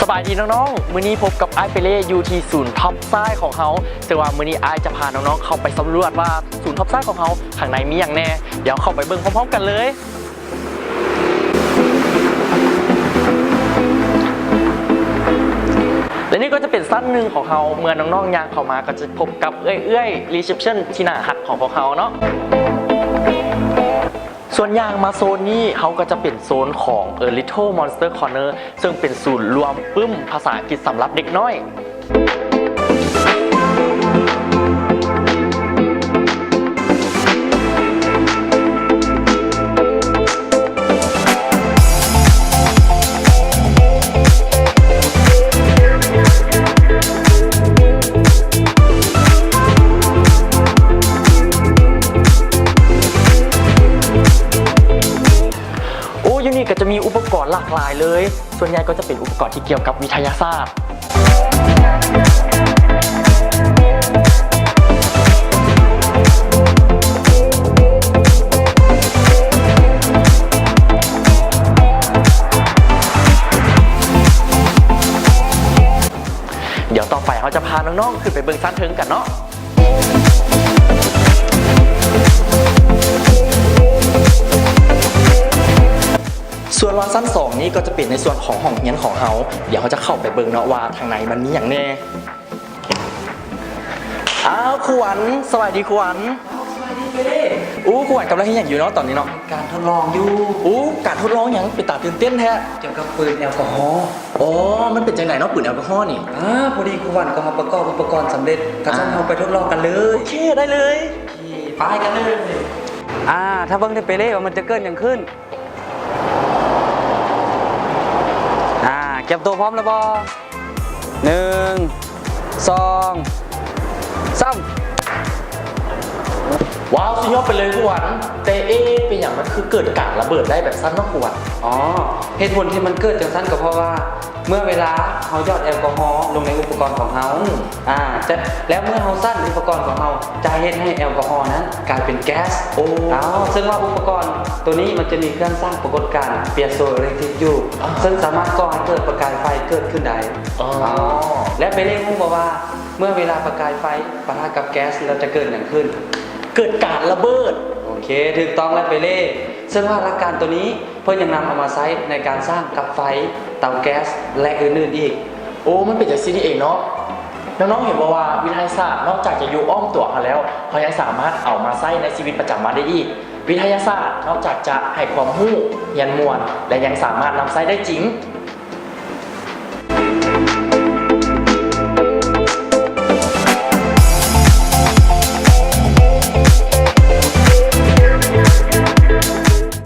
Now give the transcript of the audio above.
ສະບາຍດີນ້ອງໆ ມື້ນີ້ພົບກັບອ້າຍເປເລ່ຢູ່ທີ່ສູນທັອບຊ້າຍຂອງເຮົາ ເຊິ່ງວ່າມື້ນີ້ອ້າຍຈະພານ້ອງໆ ເຂົ້າໄປສຳຫຼວດວ່າສູນທັອບຊ້າຍຂອງເຮົາຂ້າງໃນມີຫຍັງແດ່. ດຽວເຂົ້າໄປເບິ່ງພ້ອມໆ ກັນເລີຍ. ແລະນີ້ກໍຈະເປັນຊັ້ນໜຶ່ງຂອງເຮົາ. ເມື່ອນ້ອງໆ ຍ່າງເຂົ້າມາກໍຈະພົບກັບເອື້ອຍໆ ຣີເຊັບເຊິນທີ່ໜ້າຮັກຂອງພວກເຮົາເນາະ. ສ່ວນຍ່າງມາໂຊນນີ້ ເຮົາກໍຈະເປັນໂຊນຂອງ A Little Monster Corner ເຊິ່ງເປັນສູນລວມປຶ້ມພາສາອັງກິດສຳລັບເດັກນ້ອຍ. ໂອ້ ຢູ່ນີ້ກໍຈະມີອຸປະກອນຫຼາກຫຼາຍເລີຍ. ສ່ວນໃຫຍ່ກໍຈະເປັນອຸປະກອນທີ່ກ່ຽວກັບວິທະຍາສາດ. ດຽວຕໍ່ໄປເຮົາຈະພານ້ອງໆ ຂຶ້ນໄປເບິ່ງຊັ້ນເທິງກັນເນາະ. ສ່ວນວ່າຊັ້ນສອງນີ້ກໍຈະເປັນໃນສ່ວນຂອງຫ້ອງຮຽນຂອງເຮົາ. ດຽວເຮົາຈະເຂົ້າໄປເບິ່ງເນາະວ່າທາງໃນມັນມີຫຍັງແດ່. ອ້າວ ຄູຫວັນ, ສະບາຍດີຄູຫວັນ. ອ້າວ ສະບາຍດີເປເລ່. ໂອ້ ຄູຫວັນກຳລັງເຮັດຫຍັງຢູ່ເນາະຕອນນີ້ເນາະ? ການທົດລອງຢູ່. ໂອ້ ການທົດລອງຫຍັງ? ເປັນຕາຕື່ນເຕັ້ນແທ້. ກ່ຽວກັບປືນແອລກໍຮໍ. ອໍ ມັນເປັນຈັ່ງໃດເນາະ ປືນແອລກໍຮໍນີ້? ອາ ພໍດີຄູຫວັນກໍມາປະກອບອຸປະກອນສຳເລັດ, ຄັນຊັ້ນ ອ່າ ເຮົາໄປທົດລອງກັນເລີຍ. ໂອເຄ ໄດ້ເລີຍ. ໂອເຄ ໄປກັນເລີຍ. ອາ ຖ້າເບິ່ງເດ້ເປເລ່ ວ່າມັນຈະເກີດຫຍັງຂຶ້ນ. ອາ ກຽມໂຕພ້ອມແລ້ວບໍ່? ໜຶ່ງ ສອງ ສາມ. ວ້າວ ສຸດຍອດໄປເລີຍຄູຫວັນ. ແຕ່ເອ ເປັນຫຍັງມັນຄືເກີດການລະເບີດໄດ້ແບບຊັ້ນເນາະຄູຫວັນ? ອໍ ເຫດຜົນທີ່ມັນເກີດຈັ່ງຊັ້ນກໍເພາະວ່າ ເມື່ອເວລາເຮົາຢອດແອລກໍຮໍລົງໃນອຸປະກອນຂອງເຮົາ ອືມ ອາ ຈະ ແລ້ວເມື່ອເຮົາສັ່ນ ອຸປະກອນຂອງເຮົາຈະເຮັດໃຫ້ແອລກໍຮໍນັ້ນກາຍເປັນແກັສ. ໂອ້ ເຊິ່ງວ່າອຸປະກອນໂຕນີ້ມັນຈະມີເຄື່ອງສ້າງປາກົດການ piezoelectric ຢູ່ ອາ ເຊິ່ງສາມາດກໍ່ໃຫ້ເກີດປະກາຍໄຟເກີດຂຶ້ນໄດ້. ອໍ ອໍ ແລະ ເປເລ່ຮູ້ບໍ່ວ່າ ເມື່ອເວລາປະກາຍໄຟປະທະກັບແກັສແລ້ວຈະເກີດຫຍັງຂຶ້ນ? ເກີດການລະເບີດ. ໂອເຄ ຖືກຕ້ອງແລ້ວເປເລ່. ເຊິ່ງວ່າຫຼັກການໂຕນີ້ ເພິ່ນຍັງນຳເອົາມາໃຊ້ໃນການສ້າງກັບໄຟ, ເຕົາແກັສ ແລະ ອື່ນໆອີກ. ໂອ້ ມັນເປັນຈັ່ງຊີ້ນີ້ເອງເນາະ. ນ້ອງໆເຫັນບໍ່ວ່າວິທະຍາສາດນອກຈາກຈະຢູ່ອ້ອມຕົວເຮົາແລ້ວ, ເຮົາຍັງສາມາດເອົາມາໃຊ້ໃນຊີວິດປະຈຳວັນໄດ້ອີກ. ວິທະຍາສາດນອກຈາກຈະໃຫ້ຄວາມຮູ້, ຮຽນມ່ວນ ແລະ ຍັງສາມາດນຳໃຊ້ໄດ້ຈິງ.